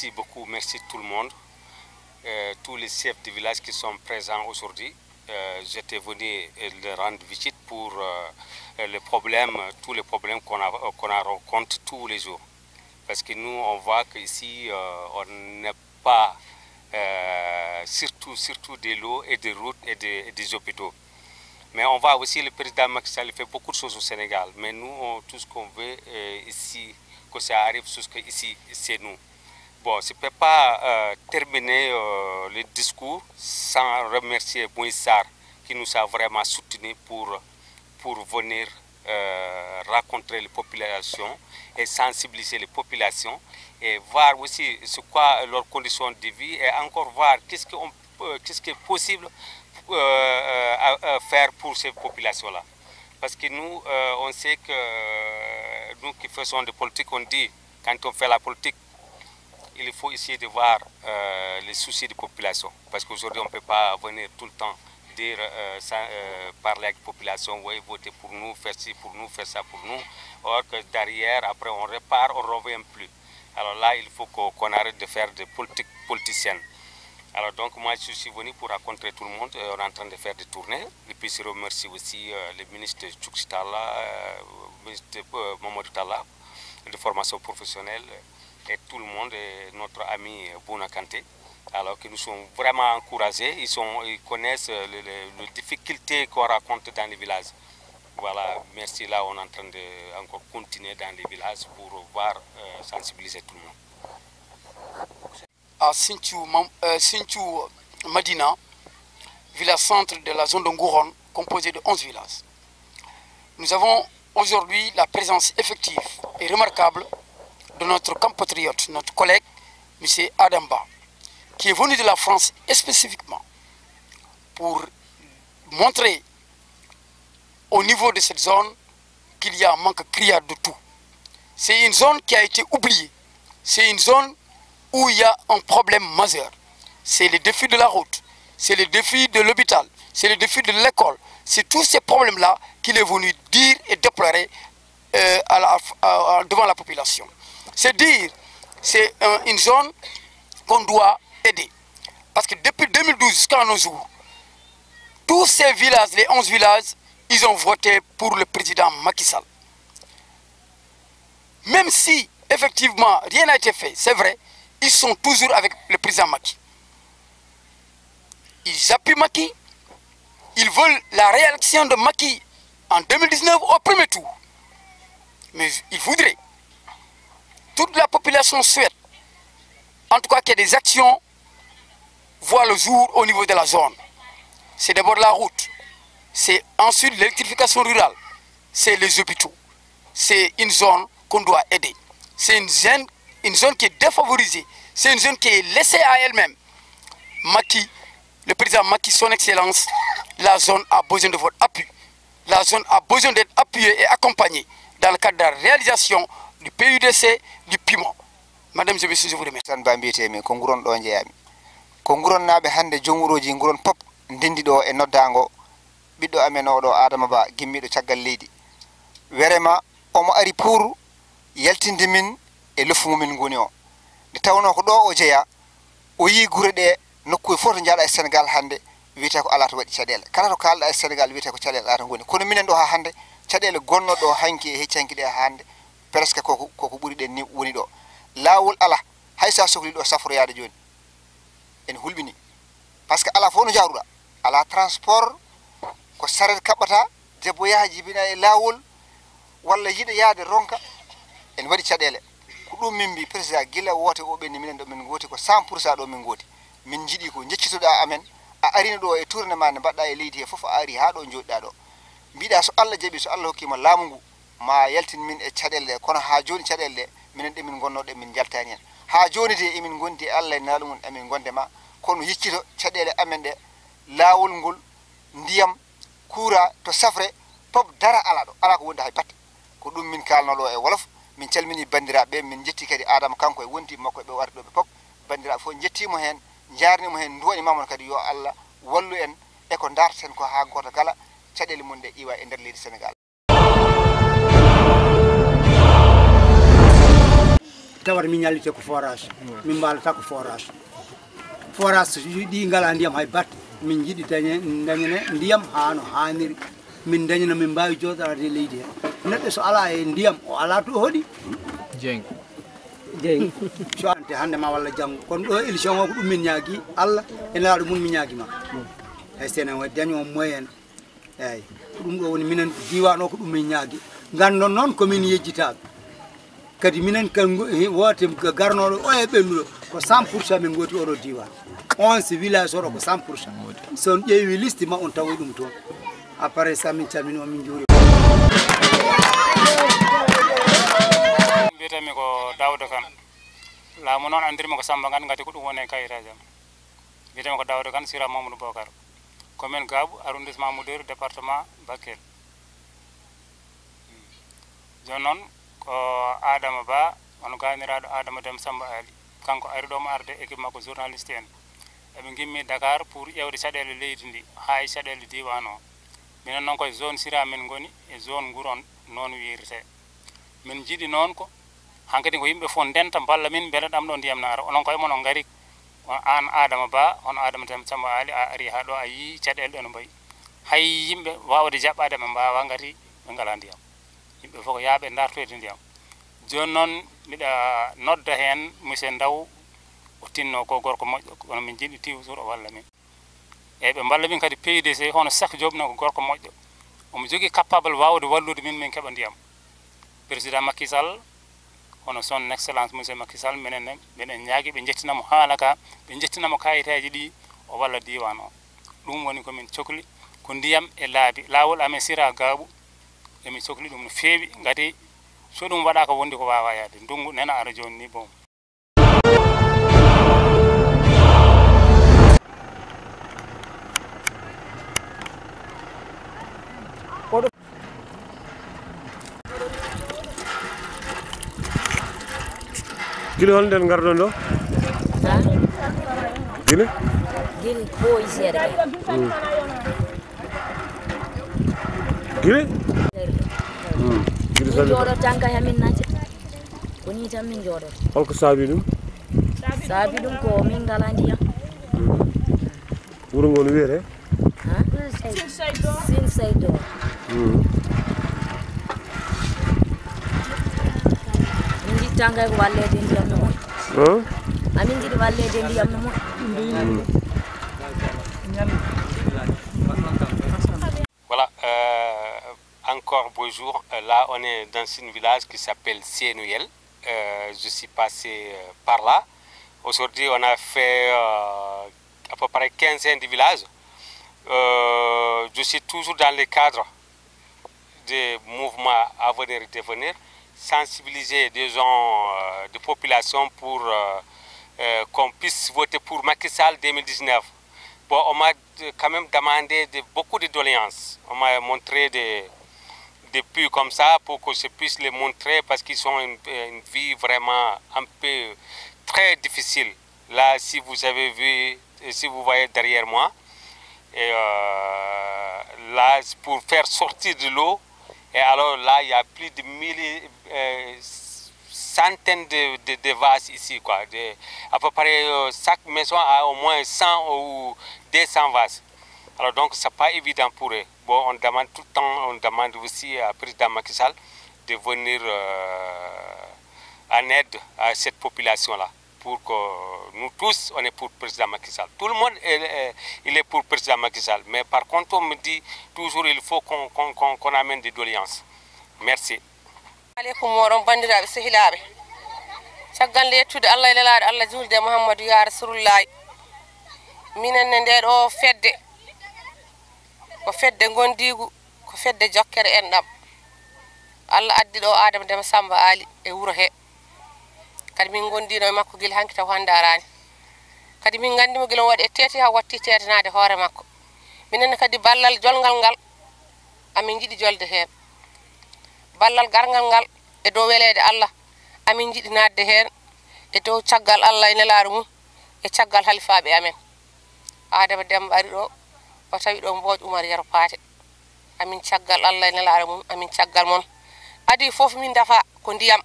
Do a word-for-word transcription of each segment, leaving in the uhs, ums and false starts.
Merci beaucoup, merci tout le monde. Euh, tous les chefs de village qui sont présents aujourd'hui. Euh, j'étais venu, euh, leur rendre visite pour, euh, les problèmes, tous les problèmes qu'on a, qu'on a rencontre tous les jours. Parce que nous, on voit qu'ici, euh, on n'est pas, euh, surtout, surtout de l'eau et des routes et des, et des hôpitaux. Mais on voit aussi le président Macky Sall fait beaucoup de choses au Sénégal. Mais nous, on- tout ce qu'on veut, euh, ici, que ça arrive jusque ici, c'est nous. Bon, je ne peux pas, euh, terminer, euh, le discours sans remercier Moïse Sarr, qui nous a vraiment soutenus pour, pour venir, euh, rencontrer les populations et sensibiliser les populations et voir aussi c'est quoi leurs conditions de vie et encore voir qu'est-ce qu'on peut- qu'est-ce qui est possible, euh, à, à faire pour ces populations-là. Parce que nous, euh, on sait que, euh, nous qui faisons de politique, on dit, quand on fait la politique, il faut essayer de voir, euh, les soucis des populations. Parce qu'aujourd'hui, on ne peut pas venir tout le temps dire, euh, ça, euh, parler avec la population, oui, votez pour nous, faites ci pour nous, faites ça pour nous. Or que derrière, après, on repart, on ne revient plus. Alors là, il faut qu'on qu'on arrête de faire des politiques politiciennes. Alors donc, moi, je suis venu pour rencontrer tout le monde. Euh, on est en train de faire des tournées. Et puis, je remercie aussi, euh, le ministre Tchoukchi Talla, euh, ministre, euh, Mamadou Talla, de formation professionnelle, et tout le monde, et notre ami Bouna Kanté. Alors que nous sommes vraiment encouragés. Ils sont, ils connaissent, euh, le- le- les difficultés qu'on rencontre dans les villages. Voilà, merci. Là, on est en train de encore continuer dans les villages pour voir, euh, sensibiliser tout le monde. À Sinthiou, Mam- euh, Sinthiou Madina, village centre de la zone de Ngouron, composé de onze villages. Nous avons aujourd'hui la présence effective et remarquable de notre compatriote, notre collègue, monsieur Adamba, qui est venu de la France spécifiquement pour montrer au niveau de cette zone qu'il y a un manque criard de tout. C'est une zone qui a été oubliée. C'est une zone où il y a un problème majeur. C'est le défi de la route, c'est le défi de l'hôpital, c'est le défi de l'école. C'est tous ces problèmes-là qu'il est venu dire et déplorer, euh, à la- à- devant la population. C'est dire, c'est, euh, une zone qu'on doit aider. Parce que depuis deux mille douze jusqu'à nos jours, tous ces villages, les onze villages, ils ont voté pour le président Macky Sall. Même si, effectivement, rien n'a été fait, c'est vrai, ils sont toujours avec le président Macky. Ils appuient Macky, ils veulent la réélection de Macky en deux mille dix-neuf au premier tour. Mais ils voudraient, toute la population souhaite, en tout cas, qu'il y ait des actions voient le jour au niveau de la zone. C'est d'abord la route, c'est ensuite l'électrification rurale, c'est les hôpitaux. C'est une zone qu'on doit aider. C'est une zone, une zone qui est défavorisée. C'est une zone qui est laissée à elle-même. Macky, le président Macky, son excellence, la zone a besoin de votre appui. La zone a besoin d'être appuyée et accompagnée dans le cadre de la réalisation du P U D C, du piment. Madame et messieurs, je vous remercie. Tan ba mbiyetee-mi, ko Nguron ɗo njeyaa-mi. Ko Nguronnaaɓe hannde, joom wurooji Nguron pop ndenndi ɗo e noddaango ɓiɗɗo amen oɗo, Adama Ba, gimmiiɗo caggal leydi. Werema, omo ari pour yaltinde min e loffu mo min ngoni o. Nde tawnoo ko ɗo o jeyaa, o yii gure ɗe, nokkuuji fof to njaaɗa e Sénégal hannde, wiyetee ko alaa to waɗi caɗeele. Kala to kaalɗa e Sénégal, wiyetee ko caɗeele alaa to ngoni. Kono minen ɗo haa hannde, caɗeele gonnoo ɗo hanki e hecci hanki ɗe haa hannde, presque koko, koko ɓuri ɗen ni woni ɗo. Laawol alaa, hay so a sohli ɗo safroyaade jooni, ene hulɓini. Parce que alaa fof no njaaruɗa. Alaa transport, ko saret kaɓɓata, debbo yaha jibina e laawol, walla yiɗa yahde ronka, ene waɗi caɗeele. Ko ɗum min mbi, président, gila woote o ɓenni, minen ɗo min ngooti, ko cent pour cent ɗo min ngooti. Min njiɗi ko njeccitoɗa amen, a arino ɗo e tourné ma nde mbaɗɗa e leydi he fof, a ari haa ɗo njooɗiɗa ɗo. Mbiɗa so Allah jaɓi, so Allah hokkima laamu ngu, ma yaltin min e caɗeele ɗe, kono haa jooni caɗeele ɗe, minen ɗe min ngonno ɗe min njaltani hen. Haa jooni de emin ngondi e Allah e Nelaaɗo mum emin gonde ma, kono yeccito caɗeele amen ɗe, laawol ngol, ndiyam, kuura, to safre, pop dara alaa ɗo, alaa ko wonde hay batte. Ko ɗum min kaalno ɗo e wolof. Min calmini banndiraaɓe ɓe, min njetti kadi Adama kanko e wondiiɓe makko ɓe warde ɗo ɓe pop. Banndiraaɓe fof njettiimo heen, njaarniimo heen, nduwaniima mon kadi yo Allah wallu en e ko ndaarten ko haa gooto kala caɗeele mum ɗe iwa e nder leydi Senegaal. Tawata min ñallite ko forage, min mbaalata ko forage. Forage ɗi ngalaa ndiyam hay batte, min njiɗi dañe, dañane ndiyam haa no haaniri. Min dañana min mbaawi jooɗaade e leydi hee. Neɗɗo so alaa e ndiyam, o alaa to hoɗi. Jeeng. Jeeng. So ante hannde ma walla janngo. Kono ɗo élection o ko ɗum min ñaagi Allah, e nelaaɗo mum mi ñaagi ma. Hay so enen waɗi daño moyen. Eeyi, ko ɗum ɗo woni minen diiwaan o ko ɗum min ñaagi. Nganndon noon ko min yejjitaaɓe. Kadi minen kan ngo-, he-, woote garnooɗo o e ɓennuɗo ko cent pour cent min ngooti oɗo diiwaan. On so village oɗo ko cent pour cent. So on ƴeewi liste ma on tawoy ɗum toon. Après ça min calmini on min njuuri. Mbiyetee-mi ko Daouda Kane. Laamu noon anndirmi ko Samba Kane, ngati ko ɗum woni e kayitaaji am. Mbiyetee-mi ko Daouda Kane, sira Mamadou Bokar. Commune Gabou, arrondissement Moudéri, département Bakel. Jooni noon ko Adama Ba, hono gayniraaɗo Adama Deme Samba Ali. Kanko ari ɗo mo arde équipe makko journaliste en. Eɓe ngimmi Dakar pour ƴeewde caɗeele leydi ndi, haa e caɗeele diiwaan o. Minen noon koye zone sira min ngoni, e zone Nguron noon wiyetee. Min njiɗi noon ko hankadi ko yimɓe fof ndenta mballa min, mbele ɗam ɗo ndiyam na ara. Onon koye mon on ngari, on, aan Adama Ba, on Adama Deme Samba Ali, a ari haa ɗo, a yii caɗeele ɗe no mbayi. Hay yimɓe waawde jaɓɓaade ɓe mbaawaa, ngati ɓe ngalaa ndiyam. Yimɓe fof ko yaaɓe ndartoyde ndiyam. Jooni noon mbiɗa nodda heen monsieur Ndaw, o tinno ko gorko moƴƴo, kono min njiɗi toujours o walla min. Eeyi, ɓe mballa min kadi P U D C, hono Cheikh Diop noon ko gorko moƴƴo. Omo jogii capable waawde wallude min, min keɓa ndiyam. Président Macky Sall, hono son excellence monsieur Macky Sall, minen ne, minen ñaagi ɓe njettina mo haala ka, ɓe njettina mo kayitaaji ɗi, o walla diiwaan o. Ɗum woni ko min cokli, ko ndiyam e laabi. Laawol amen sira Gaaɓu, emin cokli ɗum no feewi, ngati so ɗum waɗaaka wondi ko waawaa yahde. Ndunngu nena ara jooni ni boom. Gila hol nden ngarɗon ɗo? Ha? Gila? Gila ko seeɗa kay. Mm. Gila? Mm. Gila min sabi jooɗo tan kay hamin naje. Ko ni tan min jooɗo. Holko saabi ɗum? Saabi ɗum ko min ngala ndiyam. Mm. Wuro ngo no wiyetee? Ha? Sin Saydor. Mm. Min njiɗi tan kay ko walleede ndiyam no moƴƴi. Huh? Amin njiɗi walleede ndiyam no moƴƴi. Mm. Voilà, euh, encore bonjour. Euh, là, on est dans un village qui s'appelle Sénouyel. Euh, je suis passé, euh, par là. Aujourd'hui, on a fait, euh, à peu près quinze du village. Euh, je suis toujours dans le cadre des mouvements à venir et devenir, sensibiliser des gens, euh, de population pour, euh, euh, qu'on puisse voter pour Macky Sall deux mille dix-neuf. Bon, on m'a de-, quand même demandé de, beaucoup de doléances. On m'a montré des, des puits comme ça pour que je puisse les montrer parce qu'ils sont une, une vie vraiment un peu très difficile. Là, si vous avez vu, et si vous voyez derrière moi, et, euh, là, c'est pour faire sortir de l'eau. Et alors là, il y a plus de mille, euh, centaines de, de, de vases ici, quoi. De, à peu près, euh, chaque maison a au moins cent ou deux cents vases. Alors donc, c'est pas évident pour eux. Bon, on demande tout le temps, on demande aussi à président Macky Sall de venir, euh, en aide à cette population-là. Pour que nous tous, on est pour président Macky Sall. Tout le monde, est, est, il est pour président Macky Sall. Mais par contre, on me dit toujours, il faut qu'on, qu'on, qu'on, qu'on amène des doléances. Merci. Aleykum moɗon banndiraaɓe sehilaaɓe. Caggal nde yettude Allah e lelaaɗo Allah, juulde e Muhammadu ya Rasulullaahi. Minen ne nde ɗo fedde, ko fedde ngondiigu, ko fedde jokkere enɗam. Allah addi ɗo Adama Deme Samba Ali e wuro he. Kadi min ngondiino e makko gila hanki taw hannde araani. Kadi min nganndi mo gila o waɗi e teeti haa watti teetanaade hoore makko. Minen ne kadi ballal jolngal ngal, amin njiɗi jolde heen. Ballal garngal ngal e dow weleede Allah, amin njiɗi naatde heen e dow caggal Allah e nelaaɗo mum e caggal halifaaɓe amen. Adama Demba ari ɗo, o tawi ɗo Mbooj Umar Yero Paate. Amin caggal Allah e nelaaɗo mum, amin caggal mon. Adii fof min dafa ko ndiyam.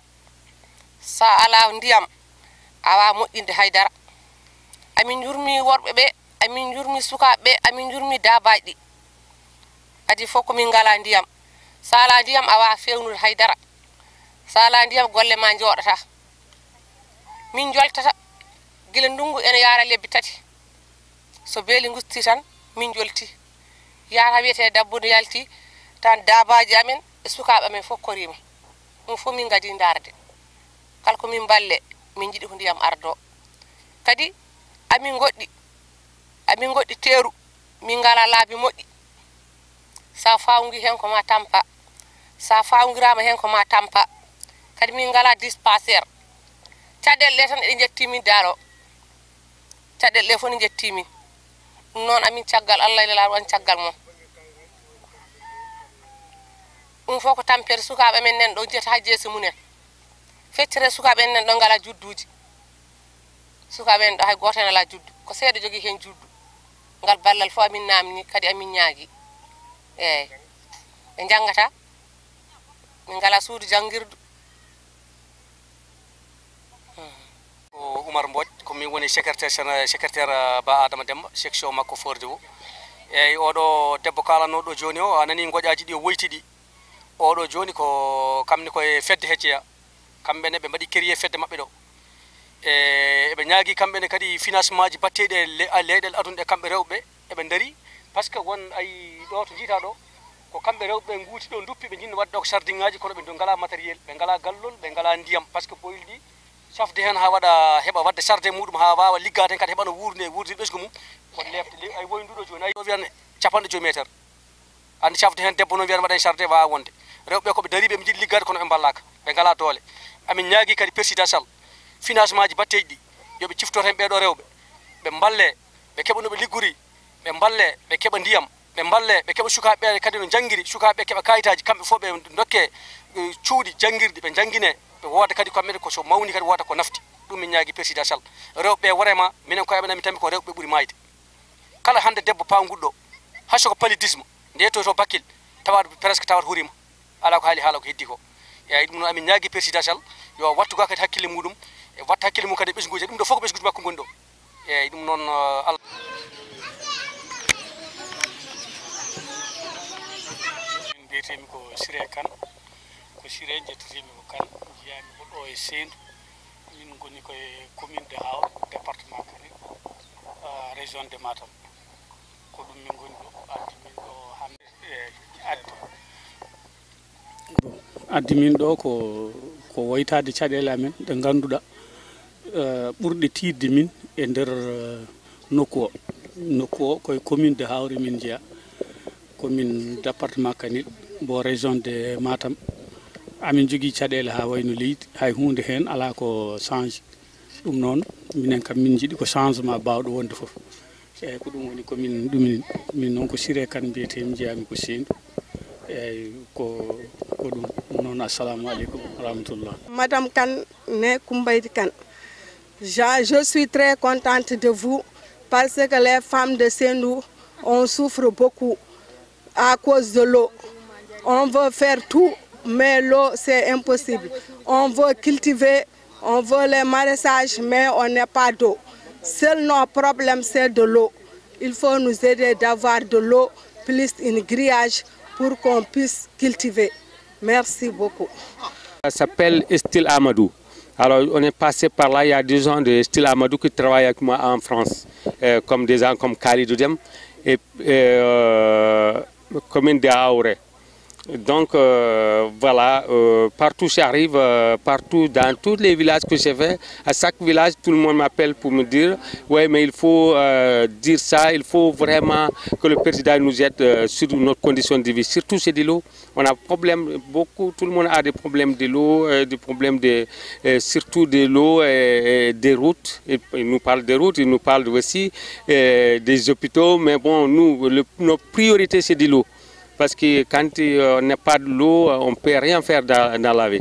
So a alaa ndiyam, a waawaa moƴƴinde hay dara. Amin njurmi worɓe ɓe, amin njurmi sukaaɓe ɓe, amin njurmi daabaaji ɗi. Kadi fof ko min ngalaa ndiyam. So a alaa ndiyam, a waawaa feewnude hay dara. So a alaa ndiyam, golle ma njooɗataa. Min njoltata gila ndunngu ene yaara lebbi tati. So beeli ngusti tan, min njolti. Yaha wiyetee debbo no yalti, tan daabaaji amen e sukaaɓe amen fof koriima. Ɗum fof min ngadii ndaarde. Kala ko min mballe, min njiɗi ko ndiyam ardoo. Kadi amin ngoɗɗi, amin ngoɗɗi teeru, min ngalaa laabi moƴƴi. So a faawngi heen ko ma tampa, so a faawngiraa ma heen ko ma tampa. Kadi min ngalaa dispensaire. Caɗeele ɗe tan eɗe njetti min daaro. Caɗeele ɗe fof ne njetti min. Ɗum noon amin caggal Allah e Nelaaɗo on caggal mon. Ɗum fof ko tampere sukaaɓe men nen ɗo njiyata haa jeese mumen. Feccere sukaaɓe men nen ɗo ngalaa judduuji. Sukaaɓe men ɗo hay gooto heen alaa juddu. Ko seeɗa jogii heen juddu. Ngal ballal fof amin naamni, kadi amin ñaagi. Eey. Ɓe njanngataa. Min ngalaa suudu janngirdu. Ko Oumar Mbodj, ko min woni secrétaire géné- secrétaire euh, Ba Adama Demba, section makko Fort Debout. Eyyi, oɗo debbo kaalanno ɗo jooni o, a nani ngoƴaaji ɗi o woyti ɗi. Oɗo jooni ko kamne koye fedde he jeeya. Kamɓe ne ɓe mbaɗi créé fedde maɓɓe ɗo. E eɓe ñaagi kamɓe ne kadi financement ji batteɗi e le- leyɗele aduna ɗe kamɓe rewɓe eɓe ndarii. Par ce que won ayi ɗo to jiita ɗo ko kamɓe rewɓe ɓe nguuti ɗo duppi ɓe jinno wadde ɗo ko sardin ngaji kono ɓe ngalaa matériel, ɓe ngalaa gallol, ɓe ngalaa ndiyam par ce que boyli ɗi safde heen haa waɗa heɓa waɗde chargé muɗum haa waawa liggaade heen kadi heɓa no wuurne e wuurdir ɓesngu mum. Ko lefte le- ay woyi nduɗo jooni ay o wiyane capanɗe joyi meter. Anndi safde heen debbo noon wiyata mbaɗen chargé waawa wonde. Rewɓe ɓe ko ɓe darii ɓe ɓe njiɗi liggaade kono ɓe mballaaka, ɓe ngalaa doole. Amin ñaagii kadi président Sall financement ji batteeji ɗi yo ɓe ciftor heen ɓee ɗoo rewɓe, ɓe mballee, ɓe keɓa no ɓe liggorii, ɓe mballee, ɓe keɓa ndiyam, ɓe mballee, ɓe keɓa sukaaɓe ɓee kadi no njanngiri, sukaaɓe ɓee keɓa kaayitaaji, kamɓe fof ɓe ndokkee cuuɗi janngirɗi, ɓe njannginee, ɓe wooda kadi kamɓe ne ko so mawni kadi wooda ko nafti. Ɗum min ñaagii président Sall. Rewɓe ɓee vraiment minen koye amen amin tammi ko rewɓe ɓuri maayde. Kala hannde debbo pawnguɗo ɗo hay soko paludisme nde yettoy to Bakkil tawat presque tawat hurima ala ko haali haala ko heddi ko. Eyyi ɗum noon amin ñaagi président Sall yo wattu ga kadi hakkille muɗum e watta hakkille mum kadi e ɓesnguji ɗum ɗo fof ko ɓesnguji makko ngoni ɗo. Eyyi ɗum noon Allah. Min mbiyetemi ko Siré Kane, ko Siré njettetemi ko Kane, jiyami ko ɗo e Sendou. Min ngoni koye commune de Haouré, département Kanel, région de Matam. Ko ɗum min ngoni ɗo, addi min ɗo hannde. Addi min ɗo ko ko woytaade caɗeele amen ɗe ngannduɗaa ɓurɗe tiiɗde min e nder nokku o. Nokku o koye commune de Haouré min njeyaa, commune département Kanel, mbo région de Matam. Amin njogii caɗeele haa wayno leydi, hay huunde heen alaa ko change. Ɗum noon minen kam min njiɗi ko changement baawɗo wonde fof. Eyyi ko ɗum woni ko min ɗumini. Min noon ko Siré Kane mbiyetee mi, njeyaa-mi ko Sendou. Eyyi ko ko ɗum. Ɗum noon assalamu aleykum wa rahmatullah. Madame Kane, née Koumbaïdy Kane, je, je suis très contente de vous parce que les femmes de Sendou, on souffre beaucoup à cause de l'eau. On veut faire tout, mais l'eau, c'est impossible. On veut cultiver, on veut les maraîchages, mais on n'a pas d'eau. Seul nos problèmes, c'est de l'eau. Il faut nous aider d'avoir de l'eau, plus une grillage pour qu'on puisse cultiver. Merci beaucoup. Ça s'appelle Estil Amadou. Alors, on est passé par là il y a deux ans de Estil Amadou qui travaille avec moi en France, euh, comme des gens comme Khalidou Dem et, et, euh, commune de Aouré. Donc euh, voilà, euh, partout j'arrive, euh, partout dans tous les villages que je vais, à chaque village, tout le monde m'appelle pour me dire, ouais, mais il faut euh, dire ça, il faut vraiment que le président nous aide euh, sur notre condition de vie, surtout c'est de l'eau. On a problème, beaucoup, tout le monde a des problèmes de l'eau, euh, des problèmes de, euh, surtout de l'eau et, et des routes. Et il nous parle des routes, il nous parle aussi euh, des hôpitaux, mais bon, nous, le, notre priorité c'est de l'eau. Parce que quand euh, on n'a pas de l'eau, euh, on ne peut rien faire dans, dans la vie.